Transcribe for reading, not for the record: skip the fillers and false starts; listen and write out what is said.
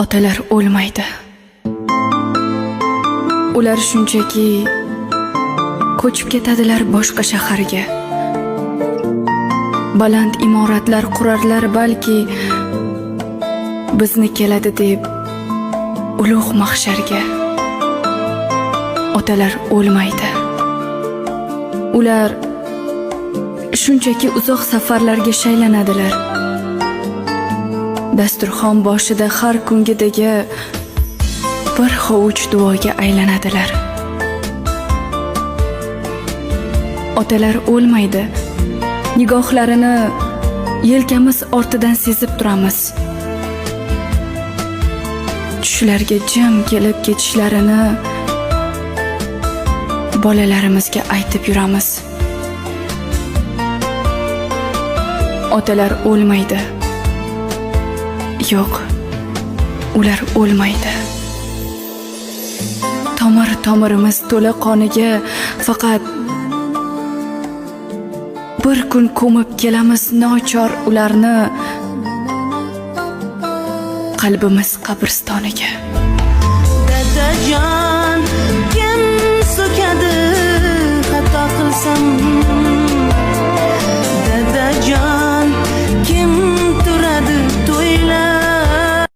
Otalar o'lmaydi. Ular shunchaki ko'chib ketadilar boshqa shaharga. Baland imoratlar qurarlar, balki bizni keladi deb ulug' mahsharga. Otalar o'lmaydi. Ular shunchaki uzoq safarlarga shaylanadilar. Dasturxon boshida har kungidagi bir hovuch duoga aylanadilar. Otalar o'lmaydi. Nigohlarini yelkamiz ortidan sezib turamiz. Tushlarga jim kelib ketishlarini bolalarimizga aytib yuramiz. Otalar o'lmaydi. Yo'q, ular o'lmaydi. Tomir tomirimiz to'la qoniga faqat bir kun ko'mib kelamiz nochor ularni qalbimiz qabristoniga. Dadajon, kim so'kadi?